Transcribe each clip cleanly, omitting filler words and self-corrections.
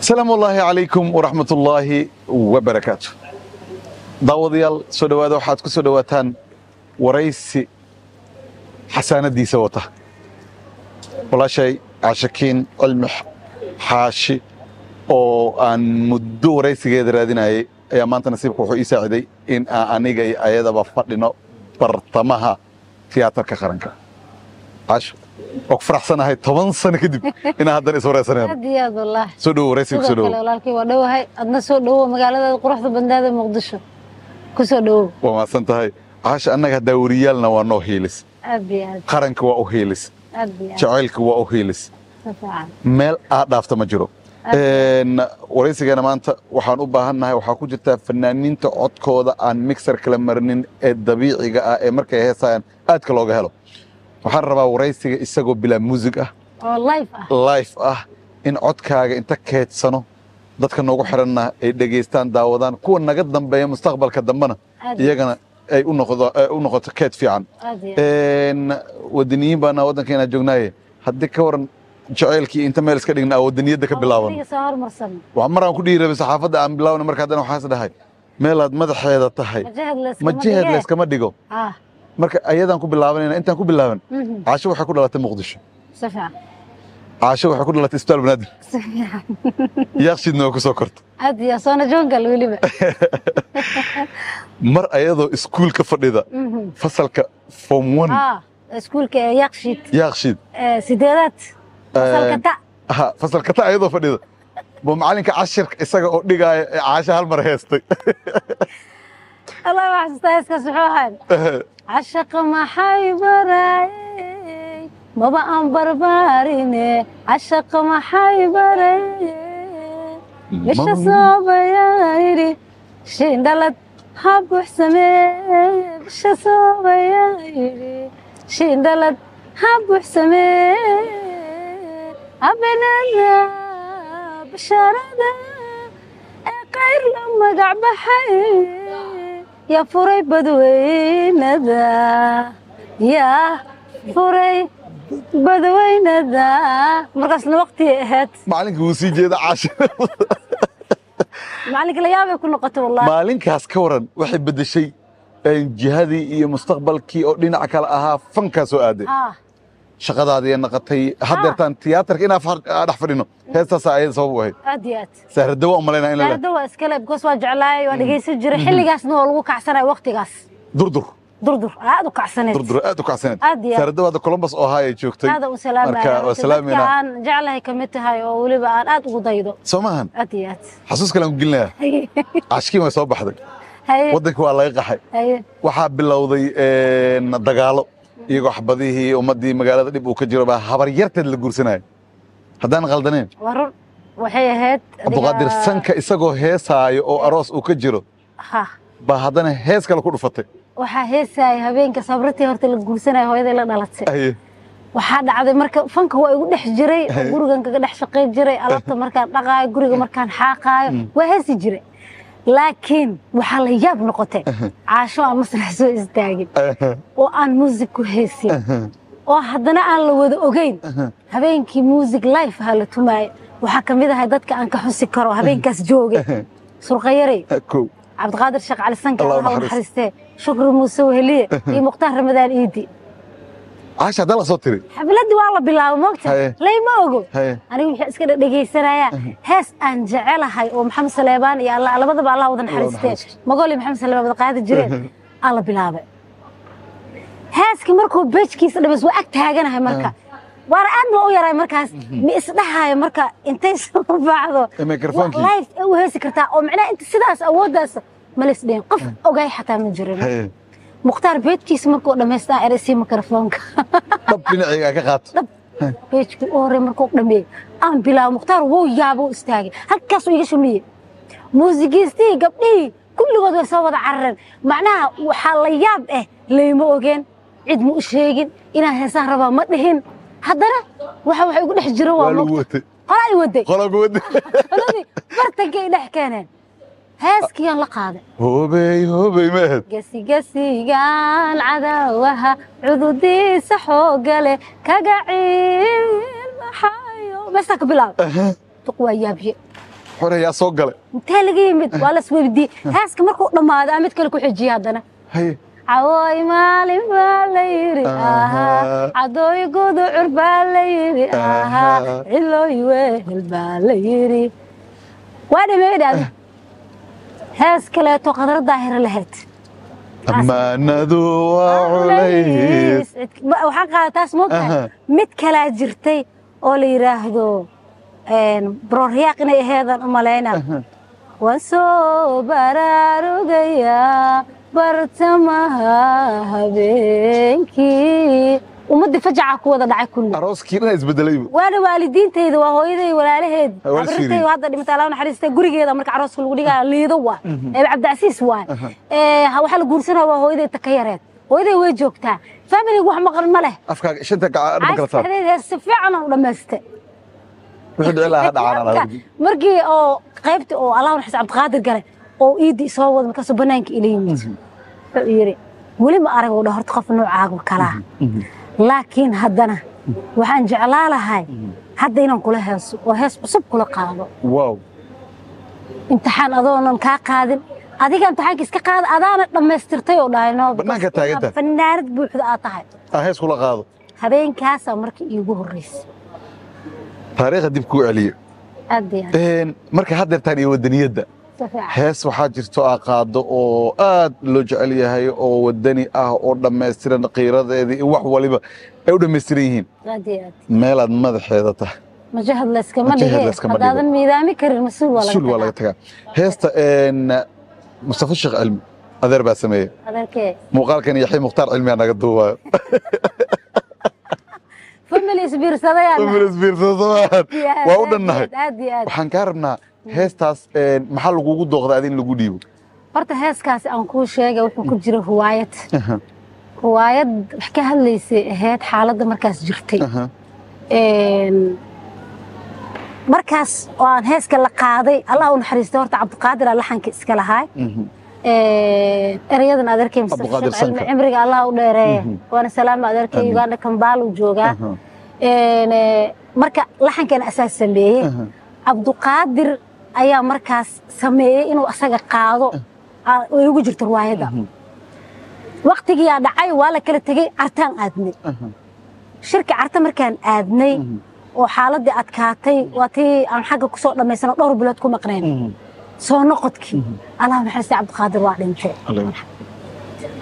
Asalaamu ullaahi calaykum waraxmat ullaahi wabarakaatu. Daawadayaal, soo dhowaada. Waxaad ku soo dhowaataan waraysi xasaanadiisa wata, walaashay Caashakiin Cilmi Xaashi oo aan muddo waraysigeeda raadinayay ayaa maanta nasiibka wuxuu ii saaciday in aan aniga iyo ayadaba fadhino bartamaha Tiyaatarka Qaranka. Caasho, waa ku faraxsanahay 10 sano kadib inaan haddana is waraysanayno. Aad iyo aad, wallaahi. Soo dhowo, waraysiga ku soo sidoo dhowo. Kale walaalkii, waa dhowahay. Adna soo dhowo, magaaladaada quruxda badnaada Muqdisho ku soo dhowow. Waa mahadsan tahay, Caasha. Annaga haddaa wariyaalna waa noo hiilis. Aad iyo aad. Qaranka waa u hiilis. Aad iyo aad. Jacaylka waa u hiilis. Si fiican. Meel aad dhaafta ma jiro. Waraysigeena maanta waxaan u baahannahay, waxaa ku jirtaa fanaaniinta codkooda aan mixer kala marinin ee dabiiciga ah ee markay heesayaan aadka looga helo. Waxaan rabaa waraysiga isagoo bilaa muusig ah oo live ah, live ah, in codkaaga inta keedsano dadka noogu xiranna ay dhegaystaan, daawadaan, kuwa naga dambeeya mustaqbalka dambena Aad. iyagana ay u noqdo ay u noqoto keed fiican. Aad iyo aad. Wadaniyiin baana waddankeena joognaaye, haddii ka waran jacaylkii inta meel iska dhigna aan wadaniyadda ka bilaaban? Adiga soo hormarsan. Waxaa maraan ku dhihi rabay saxaafadda aan bilaawna, marka haddana waxaas dhahay meelaad madaxeeda tahay majaheed layskama majaheed dhigee. Layskama dhigo. Marka ayadaan ku bilaabanayna. Intaan ku bilaaban, Caasho waxay ku dhalatay Muqdisho. Si fiican. Caasho waxay ku dhalatay Isbitaal Banaadir. Si fiican. Yaaqshiidna waa ku soo kortay. Aad iyo soona joongal weliba. Mar ayadoo iskuulka fadhida fasalka form one, iskuulka ee Yaaqshiid. Yaaqshiid. Sideedaad, fasalka ta. Ha, fasalka ta ayadoo fadhida buu macalinka cashirka isaga oo dhigaaya ee Caasho hal mar heestay. Allah, waa xasuustaa heeskaas. Wuxuu ahaa: "Cashaqa maxay barayey, maba aan barbaarine, cashaqa maxay barayey, bisha soobayaa yidhi shiindhalad ha buuxsamee, bisha soobayaa yidhi shiindhalad ha buuxsamee, abenada bishaarada ee qayr la magac baxay, yaa furay badweynada, yaa furay badweynada." Markaasna waqtigay ahayd. Macalinka wuu sii jeeda, Caasha. Macalinka la yaabay ku noqoto, wallahi. Maalinkaas ka waran waxay beddeshay jihadii iyo mustaqbalkii oo dhinaca kale ahaa fankaa soo aaday. Shaqadaadii naqatay haddeertaan tiyaatarka inaa dhex fadhino heestaasaa ayada sabab u ahayd. Aad iyo aad. Sahradawa u malaynaa in la Saarada waa iskale, because waa jeclaayay, waa dhegaysan jiray. Xilligaasna waa lagu kacsanaya waqtigaas. Durdur. Durdur aad u kacsaneed. Durdur aad u kacsaneed. Aad iyo aad. Sahradawa hadda Columbus oo ay joogtay. Aad u salaamaya. Marka waa salaamayna. Dadka aan jeclahay ka mid tahay oo weliba aan aad ugu daydo. Soo maahan? Aad iyo aad. Xasuus kale aan ku gelinayaa. Caashkiin way soo baxday. Waddanka waa laga qaxay. Waxaa bilowday dagaalo, iyagoo xabadihii ummaddii magaalada dhib uu ka jiro baa habaryarteed la guursanaya, haddaan qaldaneen. Waa run, waxay ahayd Cabduqaadir Sanka isagoo heesaayo oo aroos uu ka jiro baa haddana hees kale ku dhufatay. Waxaa heesaaya habeenka sabritii horta la guursanayo hooyaday la dhalatay. Waxaa dhacday marka fanka waa igu dhex jiray oo gurigan kaga dhex shaqayn jiray. Alaabta markaan dhaqaayo, guriga markaan xaaqaayo, waa heesi jiray. Laakiin waxaa la yaab noqotay Caasho aan masrax soo istaagin oo aan muusig ku heesin oo haddana aan la wada ogeyn. Habeenkii muusig live ahaa la tumaayo, waxaa ka mid ahay dadka aan ka xusi karo habeenkaas joogay Surqayarey, kow, Cabdiqaadir Sheekh Cali Sanka, Allah Allah u naxariisto. naxariistee, Shukri Muuse Weheliye iyo Mukhtaar Ramadaan Iidi. Caasha hadda la soo tiri. Xafladdii waa la bilaabay, moogta. Layma ogo. Anigu waxaan iska dhegeysanaya hees aan jecelahay oo Maxamed Saleebaan iyo Allah labadaba Allah wada naxariistee, naxariisto. Magool iyo Maxamed Saleebaan wada qaadi jireen aa la bilaabay. Heeskii markuu beejkiisa dhamas, waa ag taaganahay marka, waana aad ma u yaraay markaas, ma isdhahayo marka intay soo baxdo Ee, microphone-kii. Live ee u heesi kartaa oo macnaha inta sidaas awooddaas ma la isdhihin, qof ogaay xataa ma jirin. Mukhtaar beejkiisa markuu dhamaystaa eresii mikrofoonka. Dhab dhinacayga ka qaato. Dhab beejkii u horey markuu dhameeyey aan bilaabo, Mukhtaar wuu yaabo, u istaagay, halkaasuu iga shumiyey. Muusigiistii gabdhihii kulligood way soo wada carareen. Macnaha waxaa la yaab eh, layma ogeen, cid ma u sheegin inaan heesaan rabaa, ma dhihin. Haddana waxa igu dhex jiro waa Waa lagu moogta. watay. Qola ay waday. Qolaa ku watay. Qoladii bartankay dhex keeneen, heeskiyaan la qaaday. Hobey hobey ma ahayd? Gesigesigaan cadaawaha cududiisa xooga leh kaga ciil baxayo, meestaa ka bilaabay. Duq waa yaabye. Xore yaa soo galay? Intee laga yimid? Waa la isweydiiyey. Heeska markuu dhammaado aa mid kale ku xijiyey haddana. Haye. Cawooy maalin baa la yidhi, ahaa, cadooy guducur baa la yidhi, ahaa, cilooy wehel baa la yidhi. Waa dhameey dhahda. Hees kaleeto Qadar Daahira lahayd. Ammaanadu waa culays. Waxaan qaadaa taas, moogtahay. Mid kalaa jirtay oo la yidhaahdo Barooryaaq inay aheedaan u malaynaa. Waan soo baraarugayaa bartamaha habeenkii, ummadii fajaca ku wada dhacay kulli. Arooskii dhan isbedelaybu. Waana waalidiintayda, waa hooyaday, walaalaheed. Waa la Habaryartay fiiriyey. Hadda dhimatay, Allah naxariista. Gurigeeda marka arooska lagu dhigaa liido waa ee Cabdicasiis waa ee waxaa la guursanaa waa hooyaday ta ka yareed. Hooyaday way joogtaa, familiga wax maqan ma leh. Afkaaga shanta gacan ma kala saar. Saddexdeed hees si fiican aan u dhamaystay. Wixii dhici lahaa ha dhacaan ala. Markii oo qaybtii oo Allah naxariista Cabdiqaadir galay oo iidii soo wada, markaasuu banaanka ila yimid, wuxuu yidhi weli ma arag uu dhah horta qof noocaagu kalaa, laakiin haddana waxaan jeclaa lahay hadda inaan kula heeso oo hees cusub kula qaado. Wow. Imtixaan adoonan kaa qaadin, adiga imtixaanka iska qaada, adaana dhammaystirtay oo dhahay no. Bannaanka taagan tahay. Fanaanad buuxda aad tahay. Ah, hees kula qaado. Habeenkaasaa markii iigu horreysay. Taariikhda dib kuu celiyo. Aad iyo aad. Marka haddeertaan iyo wadaniyadda. Si fiican. Hees waxaa jirto aa qaado oo aad loo jecel yahay oo wadani ah oo dhammaystiran, qiiradeedii iyo wax waliba ay u dhammaystiran yihiin. Aad iyo aad. Meelaad madaxeeda tahay. Majahad layskama Majahad dhige. layskama dhigo. Haddaadan miidaami karin, mas-uul waa laga Sul waa laga tagaa. Heesta Mustafa Sheekh Cilmi adeer baa sameeyey. Adeerkee. Muuqaalkan Yaxya Mukhtaar Cilmi aa naga duubayo. Family isbiirsadayaan. Waa u dhannahay. Aad iyo aad. Waxaan kaa rabnaa heestaas, maxaa lagugu dooqdaa in lagu dhiibo? Horta heeskaasi aan kuu sheegay wuxuu ku jira ruwaayad, ruwaayad wax ka hadlaysay ahayd xaaladda markaas jirtay. Markaas oo aan heeska la qaaday, Allah u naxariistay, horta Cabdiqaadir aa laxanka iska lahaay. Erayadan adeerkay Mustafa Cabdiqaadir Sheekh Cilmi. Sanka. Cimriga Allah u dheereeya. Waana salaama adeerkay. Uganda Kambaalu joogaa. Marka laxankan asaas sameeyey Cabduqaadir ayaa markaas sameeyey inuu asaga qaado ay ugu jirto ruwaayadda. Waqtigiyaa dhacay, waa la kala tegey, Cartaan aadnay. Shirka Carta markaan aadnay oo xaaladii adkaatay, waa tii aan xagga kusoo dhammaysano, dhowr bilood ku maqneen. Soo noqodkii, Allah naxariistay, Cabdiqaadir waa dhintay. Allah yarxam.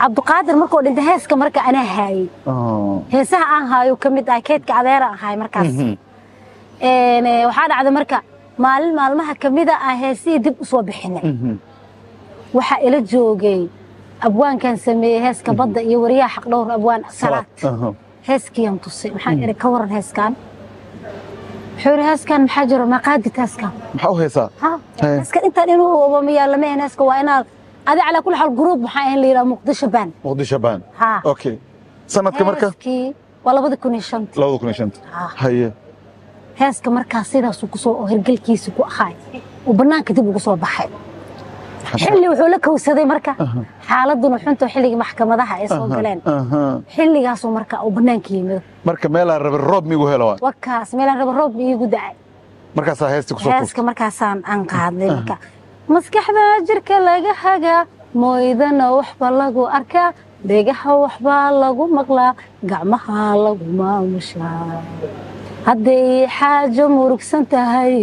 Cabdiqaadir markuu dhintay, heeska marka anaa haayey. Heesaha aan haayo ka mid ah keydka adeera aan haay markaas. Waxaa dhacday marka maalin maalmaha ka mida ah heesihii dib u soo bixinay. Waxaa ila joogay abwaankan sameeyey heeska badda iyo wariyaha Xaqdhowr, abwaan Salaad. Heeskiiyaan tusay, maxaan iri, ka waran heeskan? Wuxuu yidhi heeskan maxaa jiro, maqaadid heeskan? Maxaa u heesaa? Ha. Heeskan intaan inuu obamayaa lama ahayn. Heeska waa inaad adi calaa kulli xaal group waxaa ahayn la yidhaha Muqdisho Band. Muqdisho Band. Ha. Okay, sanadka marka? Heeskii waa 2005-tii. 2005. Ha. Haye. Heeska markaas sidaasuu kusoo oo hirgelkiisa ku ahaay uu bannaanka dib ugu soo baxay xilli wuxuu la kowsaday marka xaaladuna xunta, xilligii maxkamadaha ay soo galeen. Xilligaasuu marka uu bannaanka yimid. Marka meelaan rabin roob miigu helo waa. Wakaas meelaan raba roob iigu dacay. Markaasaa heestii kusoo Heeska tuurtay. Markaasaan aan qaadnay marka maskaxda jirka laga hagaa, mooydana waxba lagu arkaa, dhegaha waxbaa lagu maqlaa, gacmaha lagu maamushaa. Hadday xaajo murugsan tahay,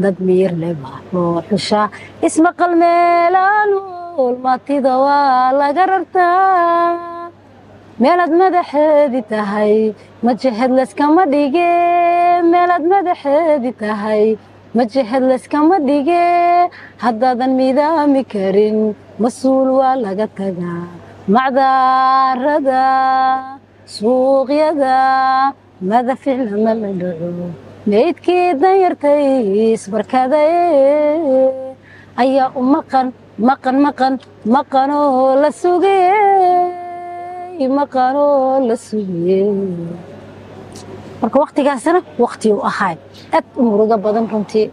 dad miirle baa loo xushaa. Ismaqal meelaanuul matida waa laga rartaa. Meelaad madaxeedi tahay majahad layskama dhige, meelaad madaxeedi tahay majahad layskama dhige. Haddaadan miidaami karin, mas-uul waa laga tagaa. Macdaarada suuqyada madaficna ma la dhaco, meydkii danyartay isbarkaday ayaa u maqan maqan maqan maqanoo la sugayey, maqanoo la sugayey. Marka waktigaasna wakti uu ahaay aad u murugo badan runtii.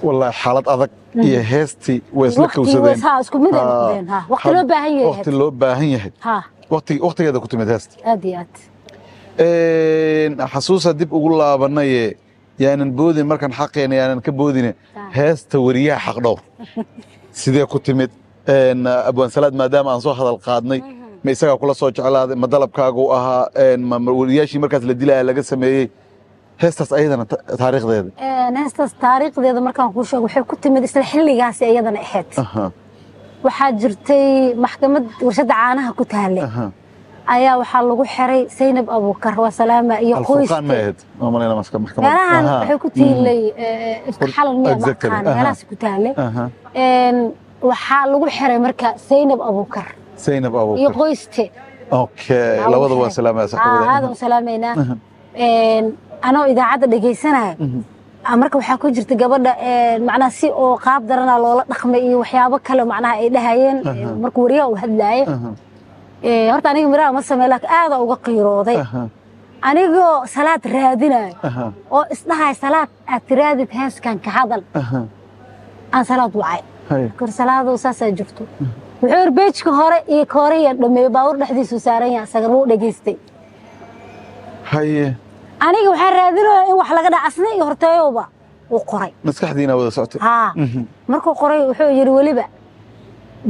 Wallaahi xaalad adag iyo heestii way isla Waqti kowsadeen. Ha, isku mid ay noqdeen, ha, waqti loo baahan yahay. Waqti loo baahan yahay. Ha. Waqti waqtigeeda ku timid heesta. Aad iyo aad. Xasuusa dib ugu laabanaye Yaanan boodin markaan xaqeena, yaanan ka boodine. Heesta wariyaha xaqdhowr sidee ku timid? Abwaan Salaad, maadaama aan soo hadal qaadnay, ma isagaa kula soo jeclaaday, ma dalabkaagu ahaa, ma wariyaashii markaas la dilaya laga sameeyey heestaas ayadana taariikhdeeda? Heestaas taariikhdeeda markaan kuu sheego, waxay ku timid isla xilligaasi iyadana ahayd. Waxaa jirtay maxkamad warshadda caanaha ku taallay ayaa waxaa lagu xiray Saynab Abuukar, waa salaama, iyo Alfurqaan ma ahayd? Ma malayna maxkamad. Meelahan waxay ku tiilay Ifka Xalan miya? Maqaan meelahaas ku taalay. Waxaa lagu xiray marka Saynab Abuukar. Saynab Abuukar iyo qoyste. Okay, labada waa salaamaya. Saaxiibada aad u salaameynaa. Anoo idaacadda dhegaysanaya marka waxaa ku jirta gabadha macnaha si oo qaab darana loola dhaqmay iyo waxyaabo kale macnaha ay dhahayeen markuu wariyaha uu hadlaaye. Horta aniga miraha ma samey, laakiin aada uga qiirooday anigoo Salaad raadinayo oo isdhahay Salaad aad tiraadid heeskan ka hadal, aan Salaad wacay kor. Salaadow, saasaa jirto. Wuxuu yiri beejka hore iyo kooreyaan dhameeyo, baabuur dhexdiisuu saaran yahay, isagana wuu dhegaystay. Aniga waxaan raadinaya in wax laga dhac asna iyo horteeyowba uu qoray. Maskaxdiina wada socotay. Haa, markuu qoray wuxuu yidhi weliba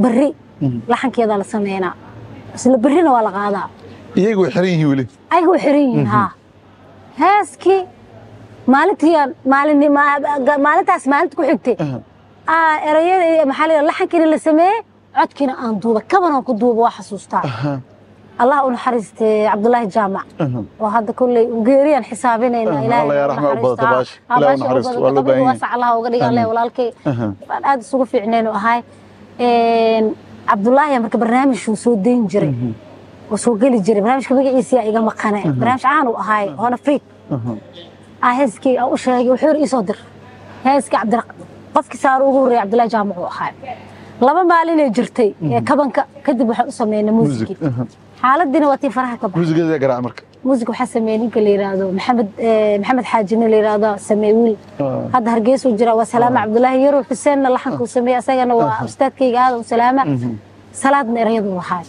berri laxankeedaa la sameynaa, isla berrina waa la qaadaa. Iyagu way xiran yihiin weli? Ayaga way xiran yihiin, haa. Heeskii maalintiiyaan maalin maalintaas maalinta ku xigtay erayada maxaa la laxankiina la sameeyey, codkiina aan duuba, kabanaan ku duuba, waa xasuustaa. Allah u naxariistay Cabdullaahi Jaamac oo hadda kolley geeriyaan xisaabinayna. Ilaahay raxma u badato baash. Ilaahay u naxariisto, waa loo baahan yahay. Waasac Allah uga dhiga alle walaalkay, aan aad isugu fiicnayn u ahay Cabdullaahi. Marka barnaamij uu soo dayn jiray oo soo geli jiray, barnaamijka magaciisa yaa iga maqane, barnaamij caan uu ahay, Horn Afrique. Heeskii aan u sheegay, wuxuu yiri ii soo dir heeska. Cabdi qofkii saar ugu horreeyay Cabdullaahi Jaamac uu ahay. 2 maalinay jirtay kabanka, kadib waxaan u sameynay muusikii. Xaaladiina waa tii faraha ka baxay. Muusikada garaac marka? Muusik waxaa sameeyey ninka la yidhaahdo Maxamed, Maxamed Xaaji nin la yidhaahdo sameey, wiil hadda Hargeysa uu jiraa, waa salaama. Cabdullaahi Yarow Xuseenna laxanka uu sameeyey, asagana waa ustaadkayga, aada u salaama. Salaadna erayadu lahaa.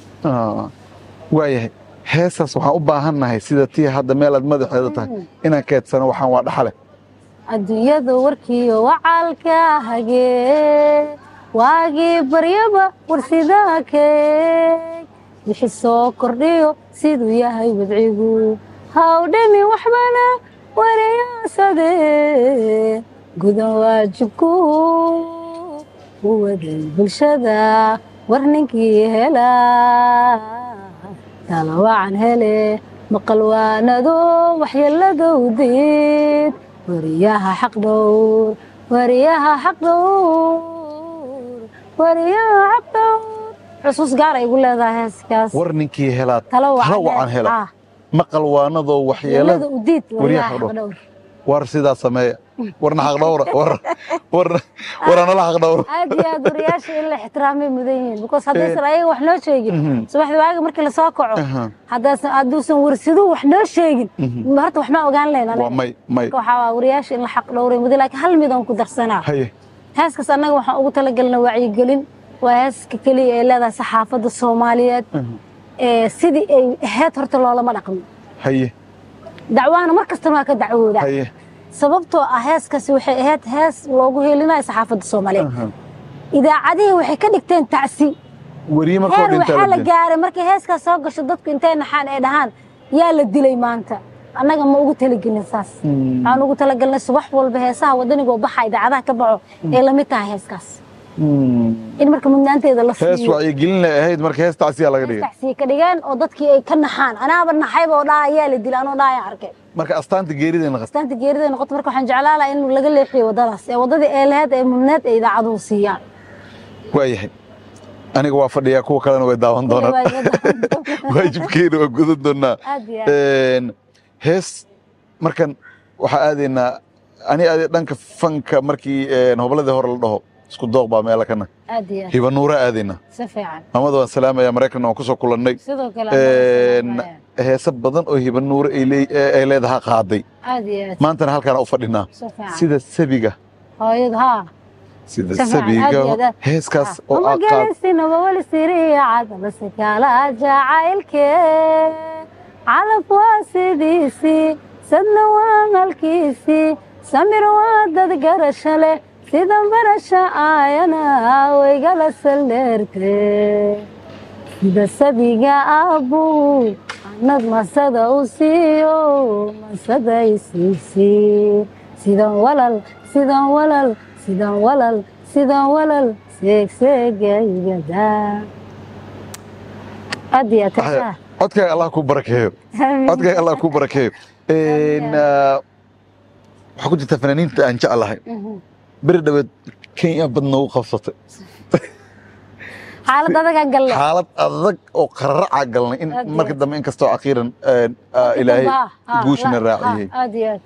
Waayahay, heestaas waxaan u baahannahay sida tii hadda meel aad madaxeeda tahay inaan keedsano, waxaan waa dhaxale. Adduunyada warkiiyo wacaalka hagee, waagii baryaba warsidaa keeg, wixii soo kordhiyo siduu yahay wadcigu, hawdhami waxbana wariyaasadee, gudan waajibku u waday bulshada, war ninkii helaa talawacan hele, maqalwaanado waxyeeladowdeed, wariyaha xaq dhowr, wariyaha xaq dhowr, wariyaha xaq dhowr. Xusuus gaar ay igu leedahay heeskaas. War ninkii helaa talo wacan hela, maqal waanadoo waxyeelada udiid, wariyaha xaq dhowr. War sidaa sameeya, warna xaq dhowra, war war war anala xaq dhowra. Aad iyo aad wariyaasha in la ixtiraamay mudan yihiin, because haddaysan ayaga wax noo sheegin subaxda waaga markii lasoo kaco, haddaasan hadduusan warsiduhu wax noo sheegin, horta wax ma ogaan lahayn. Waa may may. Waxaa waa wariyaasha in la xaq dhowray mudan, laakiin hal mid aan ku darsanaa. Heeskaas annaga waxaan ugu talagalnay wacyigelin. Waa heeska keliya ay leedahay saxaafadda Soomaaliyeed sidii ay ahayd horta loolama dhaqmo. Dacwaana mar kastana waa ka dacwooda, sababtoo ah heeskaasi waxay ahayd hees loogu helinayo saxaafadda Soomaaliyeed. Idaacadihii waxay ka dhigteen tacsi. Wariye markoo heer dhintaa waxaa la gaaray markay heeskaas soo gasho dadku intay naxaan ay dhahaan yaa la dilay maanta. Annaga ma ugu talagelin saas. Waxaan ugu talagelnay subax walba heesaha wadaniga oo baxa idaacadaha ka baxo ay lamid tahay heeskaas, in marka mudnaanteeda la hees siiyo. Wacyigelin lay ahayd, marka hees tacsiyaa laga dhigay. Tacsiye ka dhigeen oo dadkii ay ka naxaan. Anaaba naxayba oo dhaha yaa la dilay, anoo dhahaya arkay. Marka astaanta geerida noqotay. Astaanta geerida noqoto. Marka waxaan jeclaan lahaa in laga leexiyo waddadaas ee waddadii ee lahayd ee mudneed ee idaacaduhu siiyaan. Waayahay, aniga waa fadhiyaa, kuwa kalena way daawan doonaan, waajibkeena waa gudan doonaa. Aad iyo aad. Hees markan waxaa aadaynaa ani aade dhanka fanka markii hobolladii hore la dhaho isku dooq baa meela kana. Aad iyo aad. Hiba Nuura aadaynaa. Si fiican. Maamada waan salaamaya, Maraykanna waan kusoo kulannay. Sidoo kale. Heese badan oo Hiba Nuure ay leedaha qaaday. Aad iyo aad. Maantana halkaana u fadhinaa. Si fiican. Sida sabiga. Hooyada, haa. Sida Si fiican, aad sabiga iyo aad. Heeskaas oo uma aad qaad gelisinaba weli siriyacad lasekaala jacaylke, calaf waa sidiisii, sadna waa malkiisii, Samir waa dad garasho leh, sidan barasha aayana waygala saldheerte. Sida sabiga aabbuu anad masada u siiyo, masada isiisii. Sidan walal, sidan walal, sidan walal, sidan walal, seegseegaygada. Aad iyo aad heesaha. Codkaaga Allah ku barakeeyo. Codkaaga Allah ku barakeeyo. Waxaa ku jirta fanaaniinta aan jeclahay. Beri dhaweed Kenya bad noogu qabsatay. Xaalad adagaan galnay. Xaalad adag oo qararaca galnay in Aad iyo marka aad. dambe, inkastoo akhiiran Ilaahay guushna raaciyey. Aad iyo aad.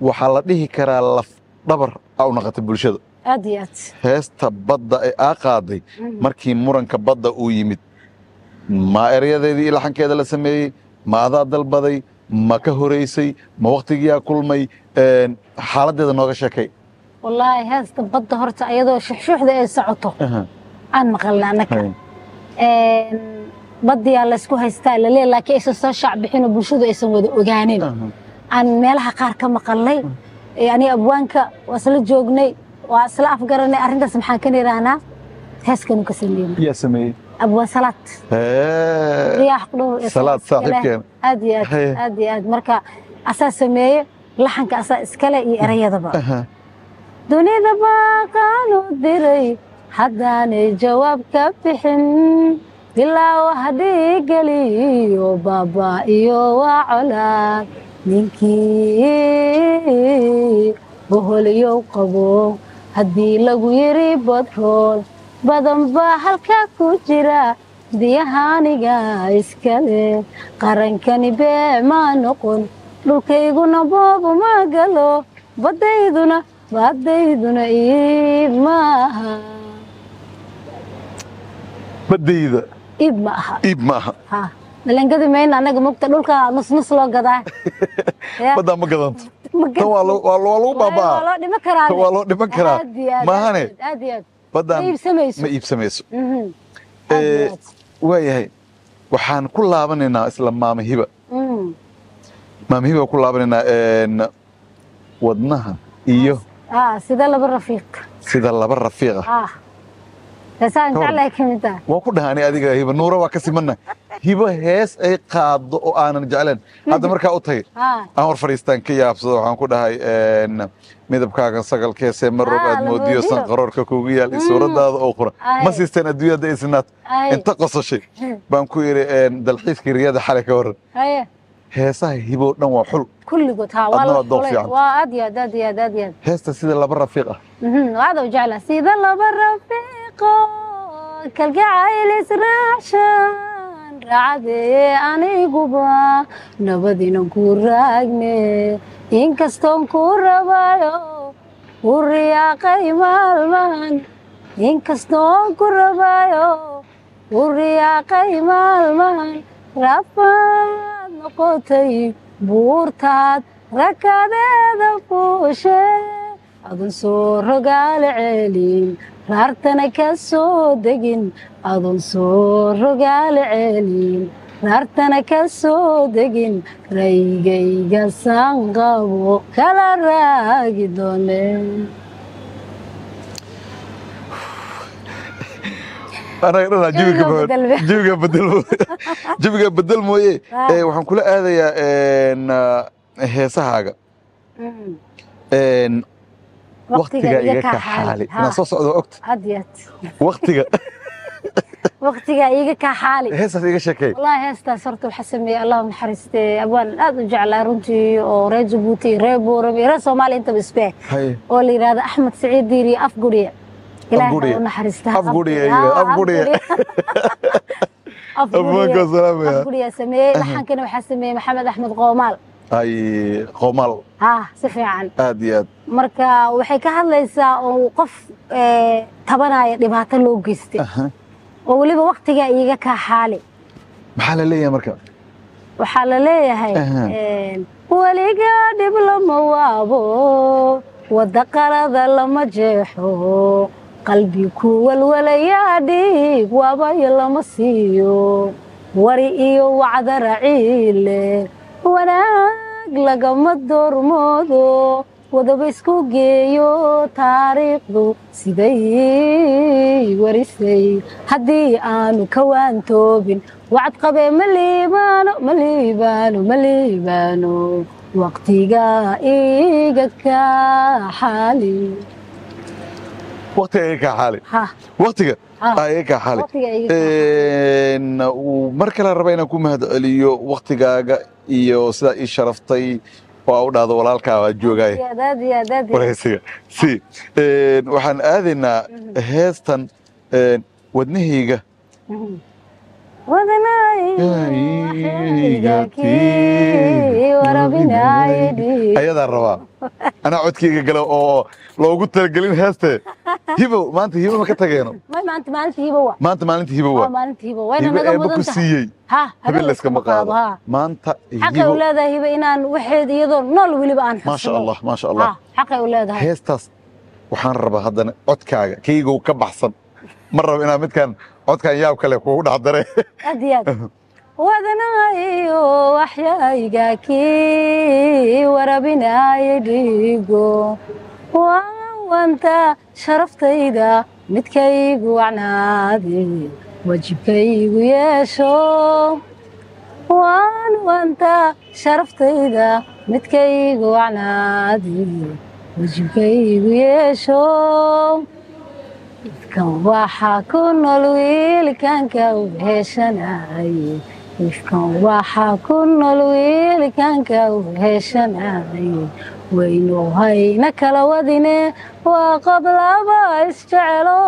Waxaa la dhihi karaa laf dhabar aa u noqotay bulshada. Aad iyo aad. Heesta badda ee aa qaaday markii muranka badda uu yimid, ma erayadeedii iyo laxankeeda la sameeyey, ma adaa dalbaday, ma ka horeysay, ma waktigiyaa kulmay? Xaaladdeeda nooga sheekay. Wallaahi heesta badda horta iyadoo shuxshuuxda ay socoto aan maqalna annaka. Baddiyaa laysku haystaa laleeyahay, laakiin aysan soo shaac bixin oo bulshadu aysan wada ogaanin. Aan meelaha qaar ka maqalnay. Aniga abwaanka waa isla joognay, waa isla afgaranay arrintaas. Maxaan ka nidhaahnaa, heeskanu ka sameynay. Yaa sameeyey? Abwaan Salaad. Riyaax dhowr ee Salaad saaxiibkeena. Aad iyo aad. Aad iyo aad. Marka asaa sameeye laxanka, asaa iskale iyo erayadaba. Dunida baaqaanu diray haddaanay jawaab ka bixin, bilaaw haddii geliyo baaba iyo waa colaad. Ninkii boholiyow qabo haddii lagu yiri badrool badan baa halkaa ku jira, biyahaniga iskale qarankani bee ma noqon, dhulkayguna boobu ma galo, badayduna badayduna iib maaha. Badayda iib ma aha. Iib ma aha. Ha malangadi mayna anaga, mugta dhulka nus nus loo gadaa. Ya, baddaa ma gadanto. Ma tan waa lagu waa baaba'aa. Loo dhiman karaa. Tan waa loo dhiman karaa. Aad iyo aad, maahane aad iyo aad. Baddaan ma iibsamayso. Ma iibsamayso. Aad iyo aad. Waayahay, waxaan ku laabanaynaa isla Maama Hiba. Maama Hiba ku laabanaynaa, wadnaha iyo sida laba rafiiq. Sida laba rafiiq ah. Heesaan Ka waran. jeclahay ka mid ah. Waan ku dhahanay adiga Hiba Nuura waa ka simana. Hibo hees ay qaaddo oo aanan jeclayn hadda markaa u tagay aan hor fadhiistaan ka yaabsado, waxaan ku dhahay midabkaaga sagalkeesee maroog aad la moodiyo moodiyo. Sanqaroorka kugu yaal iyo suuradaada oo qura ma siisteen adduunyada isnaad. Inta qososhay baan ku yidhi dalxiiskii Riyada xalay ka waran. Heesaha Hibo dhan waa xul. Kulligood ha waa Adna la waa dooq xulay. fiican. Waa aad iyo aad, aad iyo aad, aad iyo aad. Heesta sida laba rafiiq ah. Aad u jeclaa sida laba rafiiqo kalgacayl israacshan raacadee, aniguba nabadinan ku raagne, inkastoon ku rabayo u riyaaqay maalmahan, inkastoon ku rabayo u riyaaqay maalmahan, rafaad noqotay buurtaad rakadeeda fuushe, adun soo rogaale celin, raartana ka soo degin, adun soo rogaale celin, raartana ka soo degin, raygayga sanqabo kala raagi doone. Anaga dhanaa jawiga Jawiga bedel. Jawiga bedel, jawiga bedel mooye. Waxaan kula aadayaa heesahaaga. Waqtiga iga ka xaali inaan soo socdo waa ogta. Aad iyo aad. Waqtiga. Waqtiga iga ka xaali. Heestaas iga sheekay. Wallahi heestaas horta waxaa sameeyey, Allah u naxariistee, abwaan aad u jeclaa runtii oo reer Jabuuti, reer Buurama iyo reer Soomaaliya intaba isbeeg oo la yidhaahdo Axmed Siciid Diiri Afguriye. Ilaahay Afguriye. ha u naxariista. Afguriye, Afguriye. Abwaanka salaamaya. Afguriye sameeyey, laxankana waxaa sameeyey Maxamed Axmed Qoomaal. Ay, Qoomaal. Ha, si fiican. Aad iyo aad. Marka waxay ka hadlaysaa oo qof tabanaya dhibaato loo geystay oo weliba waqtigaa iiga kaa xaali. Maxaa la leeyahay marka? Waxaa la leeyahay weligaa dhib lama waabo, wadda qalada lama jeexo, qalbi ku walwalayaa dhiig waabayo lama siiyo, wari iyo wacda raciile wanaag lagama doormoodo. Wadaba isku geeyo taariikhdu siday warisay, haddii aanu ka waantoobin wacad qabee, ma liibaano, ma liibaano, ma liibaano. Waqtiga iga ka xaali. Waqtiga iga kaa xaali. Ha. Waqtiga iga kaa xaali. Waqtiga iga kaa. Mar kale raba inaan ku mahad celiyo waqtigaaga iyo sidaa ii sharaftay oo aa u dhahdo walaalkaa waa joogaaye. Aad aad iyo aad aad iyo. Waraysiga si waxaan aadaynaa heestan wadnahayga. Wadnahayga kii warabinaayay dhiig. Ayadaan rabaa anaa codkayga gala oo loogu talagelin heeste. Hibo, maanta hibo ma ka tageeno? May, maanta maalinta hibo wa. Maanta maalinta hibo waa waa maalinta hibo, wayna hibo naga eebba mudan ku tahay siiyey. Ha, habeen layskama qaado. Ha, maanta xaqay hibo u leedahay hibo inaan waxeed iyadoo nool weliba aan xusno. Maasha Allah, maasha Allah. Ha, xaqay u leedahay. Heestaas waxaan rabaa haddana codkaaga, kaygow ka baxsan. Ma rabo inaan midkan codkan yaab kale kugu dhex dare. Aad iyo aad. Wadanayo waxyayga kii warabinaayay dhiigo, waawanta sharaftayda midkaygu wacnaade, wajibkaygu yeesho. Waan wanta sharaftayda midkaygu wacnaade, wajibkaygu yeesho. Ifkan waxaa ku nool wiilkanka u heshanaye, ifkan waxaa ku nool wiilkanka u heshanaye. Waynu hayna kala wadine, waa qoblaba isjecelo,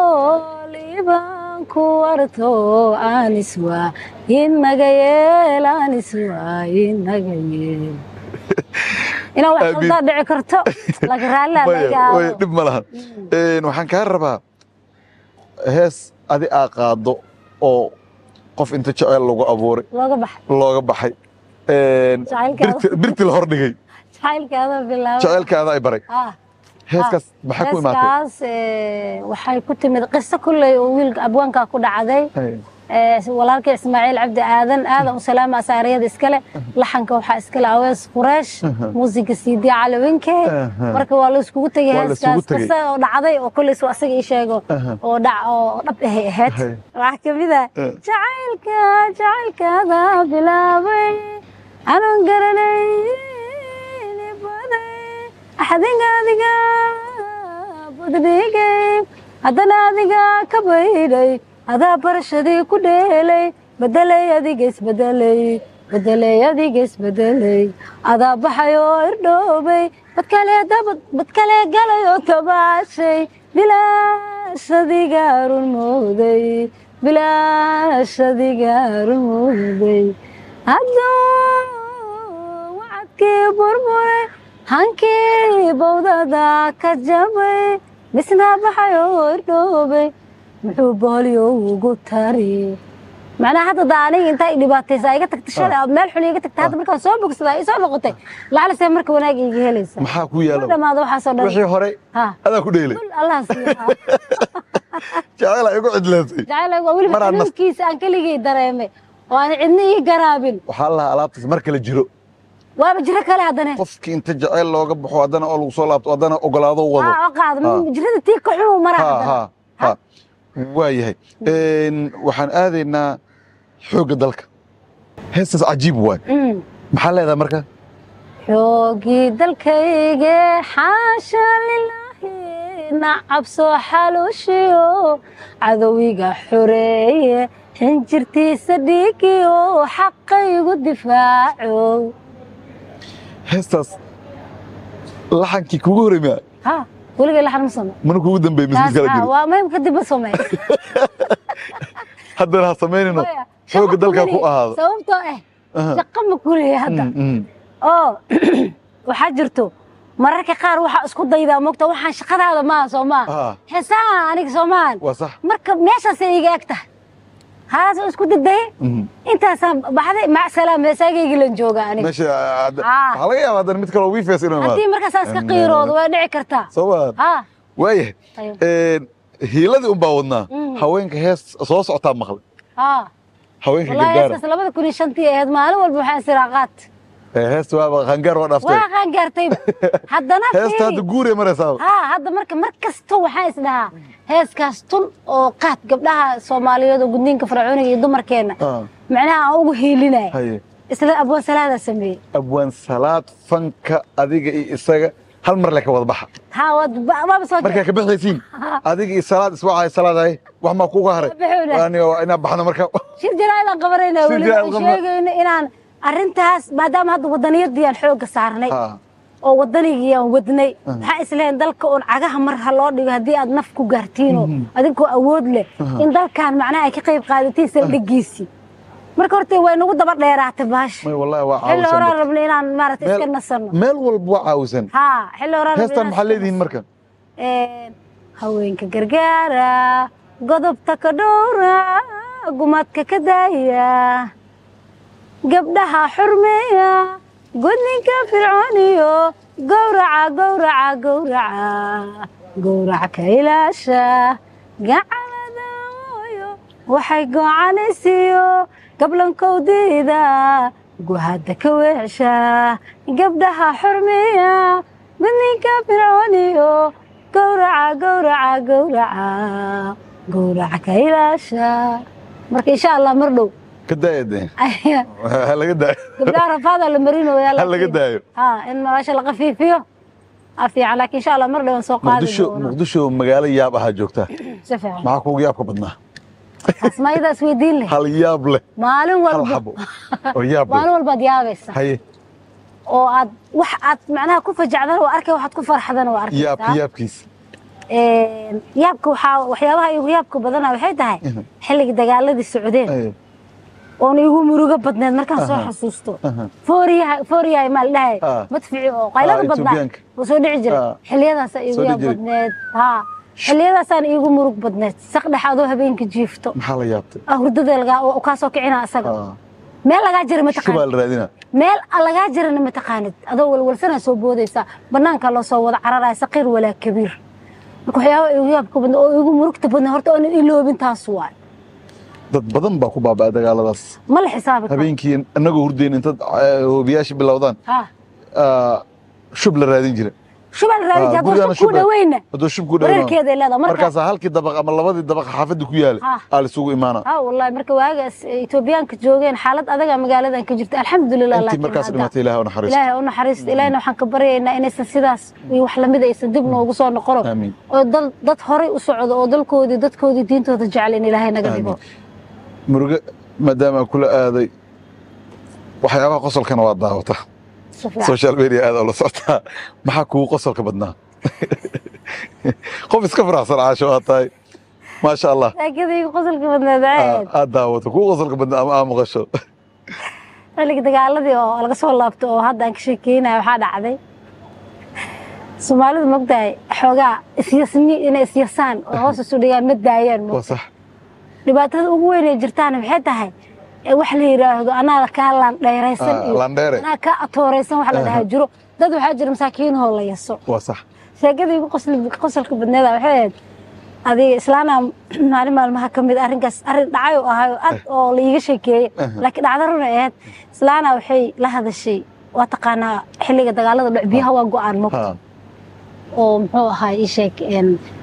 liibaan ku warto aan iswaa inaga yeel, aan iswaa inaga yeel. Inaan wax Amiin. khaldaa dhici karto, laakiin raalli Maya, laga maya, dhib ma lahan. Waxaan kaa rabaa hees adi aa qaado oo qof inta jecel lagu abuuray looga baxay, looga baxay. Jacaylkaada. Birti la hordhigay. Jacaylkaada bilaabay. Jacaylkaada ay baray. Heeskaas maxaa ku imaatay? Heeskaas waxay ku timid qiso kulley oo wiilka abwaankaa ku dhacday. Walaalkay Ismaaciil Cabdi Aadan aadan u salaama, asaariyada iskale. Laxanka waxaa iskale Awees Qureesh, muusiga Siidi Cali Winke. Marka waa la iskugu tegay Waa la isugu heeskaas tegay. Qiso oo dhacday oo kulley suu asaga ii sheego oo dhac oo dhab ahay ahayd. Waxaa kamid ah jacaylka, jacaylkaada bilaabay anoon garanayni baday, axadiga adiga budhigay, haddana adiga ka baydhay, adaa barashadii ku dheelay, bedelay adiga isbedelay, bedelay adiga isbedelay, adaa baxay oo irdhoobay, badkale badkale galay oo tabaashay, bilaash adiga run mooday, bilaash adiga run mooday. Hadduu wacadkii burburay, hankii bowdada ka jabay, misna baxay oo irdhoobay, muxuu boolyo ugu tari? Macnaha hadda daa aniga intaa i dhibaataysa iga tagta shalay, aad meel xun iga tagta, hadda markaan soo bogsadaa ii soo noqotay, lacalisee marka wanaag iiga helaysa? Maxaa ku yaala? Ku dhamaado waxaasoo dhan. Wixii hore ha adaa ku dheelay. Kul Allah siiya. Jacayl igu cidleysay. Jacayl waa weliba Maraan xanuunkiisa aan keligay dareemay oo aan cidna ii garaabin. Waxaa la lahaa alaabtaas mar kale jiro. Waaba jiro kale haddana. Qofkii inta jacayl looga baxo haddana oo lagu soo laabto haddana ogolaado wado. Ha, oo qaado jirada tii ka xun maraa haddana. Ha ha, waa yahay. Waxaan aadaynaa xoogga dalka. Heestaas cajiib waay. Maxaa leedahay marka? Xoogii dalkayge, xaasha lilaahi, nacabso xalushiyo cadowiga xoreeye, xinjirtiisa dhiigiyo xaqaygu difaaco. Heestaas laxankii kugu horey miya? Ha, weligay laxan ma samey. Mana kugu dambeey mis kala jiro? Waa muhim, kadib ma samey. Haddana ha samaynino. Maya, xoogga shaqo dalka ku kuliya. ahaado. Sababtoo ah shaqo ma kuliya hadda. Oo waxaa jirto mararka qaar waxaa isku daydaa, mogta, waxaan shaqadaada maaha, soo maa? Heesaha aniga soo maahan. Waa sax. Marka meeshaasay iga eg tahay, haas isku dayday. Intaasaan baxday, mac salaam, heesaagaygi lan jooga aniga. Meesha waxaa laga yaabaa haddana mid kaloo wiifees inuu imaado. Haddii markaasaan iska qiiroodo, waa dhici kartaa. Soo ma? Ha. Waayahay. Ayib. Hiiladii un baa wadnaa. Haweenka hees soo socotaa maqlay. Ha. Haweenka Wallahi gargaara. Heesaas 2005-tii ahayd. Maalin walba waxaan isiraaqaad. Heesta waaba qaangaar, waa dhaaftay. Waa qaangaartayba haddana. Heesta hadda guurey maraysaa. Haa, hadda marka mar kasta waxaan isdhahaa heeskaas tun oo qaad gabdhaha Soomaaliyeed oo gudniinka fircooniga iyo dumarkeenna macnaha aan ugu hiilinaya. Isla Abwaan Salaadaa sameeyey. Abwaan Salaad fanka adiga iyo isaga hal mar le ka wada baxa. Haa, waaba soo markaa ka baxaysiin adiga iyo Salaad iswacay, Salaad wax maa kuga haray? Baxowna. Inaan baxno marka. Shir jaraa'id aan qabanaynaa, Shir weliba jaraa'id aan qabna. sheegayno inaan arrintaas, maadaama hadda wadaniyadii aan xoogga saarnay oo wadanigii aan wadnay, maxaa isleeyahay dalka oon cagaha mar ha loo dhigo haddii aad naf ku gaartiinoo adinkoo awood leh in dalkan macnaha ay ka qayb qaadatiin saldhiggiisii. Marka horta way nagu daba dheeraatay baasha. May, wallahi waa xilli caawisan horaan dadka. Rabnay inaan maaragtay iska nasanno. Meel walba waa caawisan. Haa, xilli horaan rabnay Heestan inaan maxaa iska leedihiin marka? Haweenka gargaara, godobta ka dhowra, gumadka ka daaya, gabdhaha xurmeeya, gudninka fircooniyo gowraca, gowraca, gowraca, gowraca ka ilaasha, gacaladooyo waxay gocanaysiiyo, gablankowdiida guhada ka weecsha, gabdhaha xurmeeya, gudninka fircooniyo gowraca, gowraca, gowraca, gowraca ka ilaasha. Marka insha Allah mar dhow Ka daaya dee. Ha laga daayo. Gabdhaha rafaada la marinooya. Ha laga daayo. Ha, in nolosha la khafiifiyo a fiican, laakiin insha Allah mar dhow aan soo qaadi Muqdisho doono. Muqdisho magaalo yaab ahaa joogta. Si fiican. Maxaa kuugu yaabka badnaa? Taas mayada isweydiin leh. Hal yaab leh. Maalin Hal walba. xabo oo yaab leh. Maalin walbaad yaabaysa oo aad wax aad macnaha ku fajacdana waa arkay, waxaad ku farxdana waa arkaysaa. Yaabka yaabkiisa. Yaabka waxaa, waxyaabaha igu yaabka badana waxay tahay xilligii dagaaladii socdeen oon igu murugo badneed markaan soo xasuusto fooriyaha, fooriyaha maa la dhahay, madfici oo qaylada badnaa Etoobiyaanka. oo soo dhici jiray. Xilliyadaasaa igu Soo dhici yaab jiray. badneed. Haa, xilliyadaasaan iigu murug badneed, saq dhex adoo habeenka jiifto. Maxaa la yaabtay? Ah, hurdada lagaa oo kaa soo kicina asaga. Meel lagaa jira ma Shubaa taqaanid. la raadinaa. Meel lagaa jirana ma taqaanid, adoo walwalsana soo boodaysaa, banaanka loo soo wada cararaya, saqiir walaa kabiir. Marka waxyaaba igu yaabka badna oo igu murugta badna horta oonan iloobin taas waay. Dad badan baa ku baaba'ay dagaaladaas. Ma la xisaabi karo. Habeenkii annagoo hurdayn intaad hoobiyaasha bilowdaan shub la raadin jiray. Shubaa la raadin jiray, hadduu Gurigana shub kuu dhaweyna hadduu shub ku dhaweyna wareerkeeday leedahay marka. Markaasaa halkii dabaq ama labadii dabaq xaafadda ku yaala aa la isugu imaana. Ha, wallahi marka waagaas Etoobiyaanka joogeen xaalad adaga magaaladan ka jirta, alxamdulilah. Intii Laakiin markaas dhimatay Ilaahay u naxariisto. Ilaahay u naxariisto. Ilaahayna waxaan ka baryaynaa inaysan sidaas iyo wax lamid aysan dib noogu soo noqono. Aamiin. Oo dal dad horay u socdo oo dalkoodii, dadkoodii, diintooda jecel in Ilaahay naga dhigo. Muruge maadaama aan kula aaday, waxyaabaha qosolkana waa daawataa. Si fiican. Social media aad la socotaa. Maxaa kugu qosolka badnaa? Qof iska faraxsan Caasho waa tahay, maasha Allah. Laakiin igu qosolka badnaad aad Aad daawato, kugu qosolka badnaa ama aa maqasho? Xilligii dagaaladii oo laga soo laabto oo hadda aan ka sheekeynaya, waxaa dhacday, Soomaalidu mogtahay xoogaa isyasni inay isyasaan oo hoos isu dhigaan ma daayaan. Waa sax. Dhibaatada ugu weyn ee jirtaana maxay tahay wax la yidhaahdo anaa kaa laandheeraysan iyo Laandheere. anaa kaa atooraysan wax la dhahaa jiro. Dad waxaa jira masaakiinahoo la yaso. Waa sax. Sheekadii igu qosolka badneeda waxay ahayd adiga islaana maalin maalmaha ka mid arrinkaas, arrin dhacay oo ahay oo aad oo la iiga sheekeeyey, laakiin dhacdo run ay ahayd. Islaana waxay la hadashay, waa taqaanaa xilliga dagaalada dhac biyaha waa go'aan mo oo muxuu ahaa ii sheeg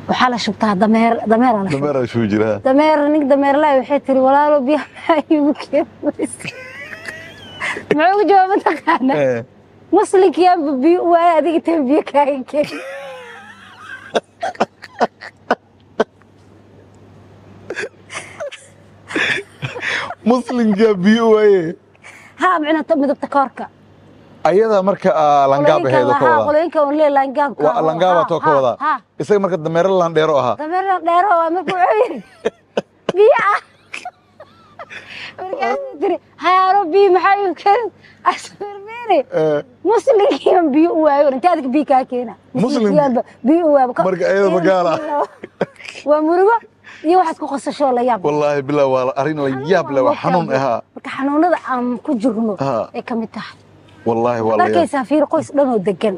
waxaa la shubtaa dameer, dameeraa la shubtaa. Dameer shuu jiraa. Dameer, nin dameerlaay waxay tiri, walaalo, biyaha maxaa iigu keenaysa? Muxuu ugu jawaaba taqaana? Muslinkiyaanba biyo u waaya, adiga teen biyo kaaga keen. Muslimka biyo waaye. Haa, micnaa midabta koorka. Ayada marka langaab ahayd oo ka wadaa. Qolooyinka un lee langaabka. Waa langaaba too ka wadaa. Isaga marka dameero landheero ahaa. Dameer dheero waa. Marka wuxuu yidhi biyo ah, markaasuu tiri, hayaaro biyo maxaa igu keen asmirmiri? Muslinkiiban biyo u waayo, intee adiga biyo kaa keena? Muslinkiibanba biyo u waayo. Marka ayada magaala. Waa murugo iyo waxaad ku qosashoo la yaab. Wallaahi bilaa waa arrin la yaab leh, waa xanuun ahaa. Marka xanuunada aan ku jirno ay ka mid tahay. Wallaahi waa la yaab. Arkaysaa, fiir, qoys dhan oo degan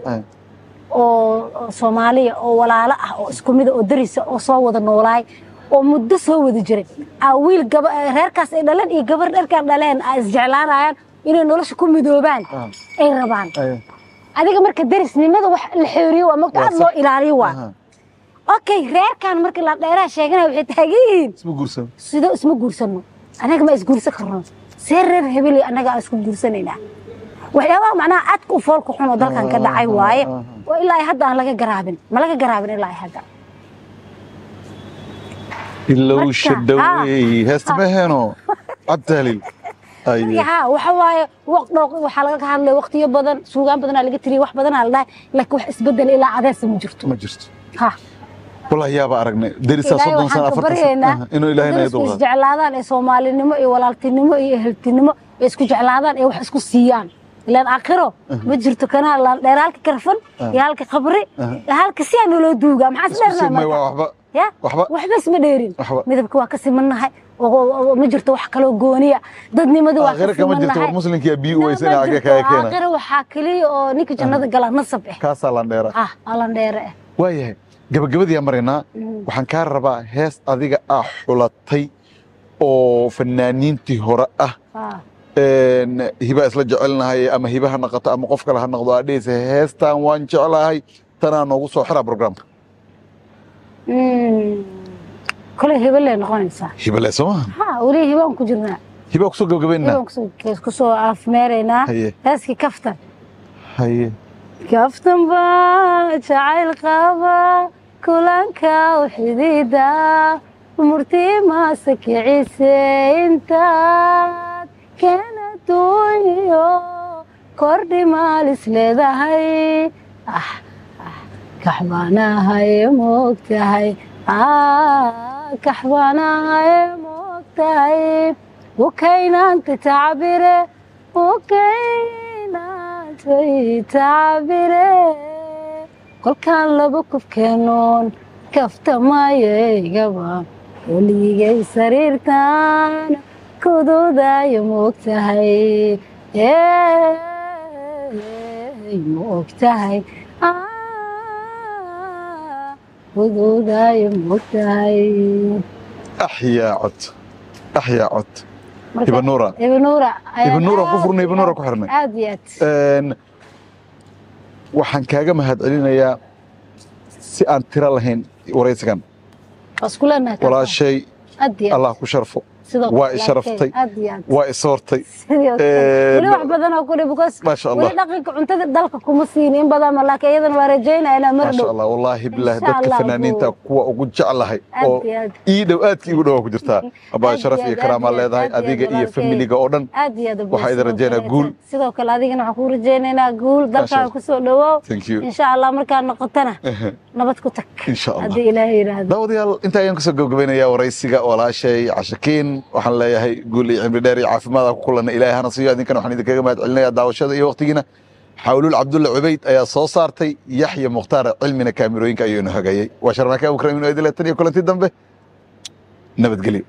oo Soomaaliya oo walaalo ah oo isku mid ah oo darisa oo soo wada noolaay oo muddo soo wada jiray, aa wiil gaba reerkaas ay dhaleen iyo gabar dharkaan dhaleen aa isjeclaanayaan, Inay nolosha ku midoobaan ay rabaan. Adiga marka derisnimada wax la xeeriyo waa mogta, Waa aad loo sax. ilaaliyo waa. Okay, reerkan markii la dheeraha sheeganaya waxay taagan yihiin Isma guursan. Sidoo isma guursano, anaga ma isguursan karno, see reer hebeli annaga aan isku guursanaynaa? Waxyaabaha macnaha aadka u foolka xun oo dalkan ka dhacay waaye, oo ilaa hadda aan laga garaabin, ma laga garaabin ilaa hadda. Ilowsha Marka, dhawey heesta ma heeno Cabdihaliil. Marka waxa waaye waqdhooq waxaa laga hadlay waqtiyo badan, suugaan badanaa laga tiriyay, wax badanaa la dhahay, laakiin wax isbedel ilaa cadeesa ma jirto. Ma jirto. Ha. Wallahi yaaba aragnay derisaa Ilaahay 30 sano, waxaan ka 40 sano baryaynaa inuu Ilaahay naga dadku dulqaado. Isjeclaadaan ee soomaalinimo iyo walaaltinimo iyo eheltinimo ay isku jeclaadaan ee wax isku siiyaan, ilaan aakhiro ma jirto kanaa laan dheer, halka karfan iyo halka qabri iyo halka si aan naloo duugaa, maxaa is Isku dheernaa simay marka? Waa waxba. Ya. Waxba. Waxba isma dheerin. Waxba. Midabka waa ka simannahay, ma jirto wax kaloo gooniya, dadnimadii waa ka Aakhiro kama jirto war. simannahay. Muslimkiyaa biyo u Ma weysa inaa agee jirto. kaga keena. Aakhiro waxaa keliya oo ninka jannada gala nasab eh. Kaasaa landheera. Ah, alandheere eh. Waayahay, gabagabadiyaa maraynaa. Waxaan kaa rabaa hees adiga ah xulatay oo fanaaniintii hore ah. Hiba isla jecelnahay ama hiba ha noqoto ama qof kale ha noqdo, aa dhehaysa heestan waan jeclahay, tanaa noogu soo xiraa programka. Koley hebelay noqonaysaa. Hibale soo maaha? Ha, weli hibaan ku jirnaa. Hibaa kusoo gabagabaynaa. Hibaan kusoo afmeeraynaa. Haye. Heeskii Kaftan. Haye. Kaftan baa jacayl qaba, kulanka u xidida, murtimaasa kicise, intaad keena duunyo kordhi maalis leedahay, ah ah, kaxbaanahay moogtahay, ah, kaxbaanahay moogtahay, ukaynaanta tacbire, ukaynaantay tacbire, kolkaan laba kufkeenoon kaftamayaygaba, weligay sariirtan kududayo moogtahay, moogtahay, kududayo moogtahay. Axyaa cod, axyaa cod, Hiba Nuura. Hiba Nuura. Hiba Nuura ku furnay, Hiba Nuura ku xirnay. Aad iyo aad. Waxaan kaaga mahadcelinayaa si aan tiro lahayn waraysigan. Waa isku leenahay taas. Walaashay. Aad iyo aad. Allah ku sharfo. Sidoo Waa kale i sharaftay. aad iyo aad. Waa i soortay. Sidoo kale. Weli wax badan oo ku dhi because Maasha Allah. weli dhaqanka cuntada dalka kuma siin in badan ma, laakiin iyadana waa rajaynaya inaa mar Maasha dhow. Allah, wallaahi bilaahi, Insha dadka Allah, fanaaniinta kuwa ugu jeclahay Aad oo iyo aad. ii dhow, aadka iigu dhow waa ku jirtaa abaa. Aad Sharaf iyo iyo aad, karaamaa aad iyo leedahay aad, aad iyo adiga aad, iyo walaalkay. Familiga oo dhan. Aad iyo aad. Waxaa idin Sidoo rajaynaa kaleete. guul. Sidoo kale adigana waxaan kuu rajaynaynaa guul dalkaaga. Allah. Kusoo dhawow. Thank you. Insha Allah markaad noqotana nabad ku tag. Insha Allah. Haddii Ilaahay yidhaahdo. Daawadayaal, inta ayaan kusoo gabagabaynayaa waraysiga walaashay Cashakiin. Waxaan leeyahay guul iyo cimri dheer iyo caafimaad aan ku kulanna Ilaahay hana siiyo. Idinkana waxaan idinkaga mahad celinayaa daawashada iyo waqtigiina. Xawluul Cabdulla Cubayd ayaa soo saartay, Yaxya Mukhtaar Cilmina kaamirooyinka ayuu inu hagayay. Waa Sharmaaka Abukraim inuu idin tan iyo kulanti dambe, nabadgelyo.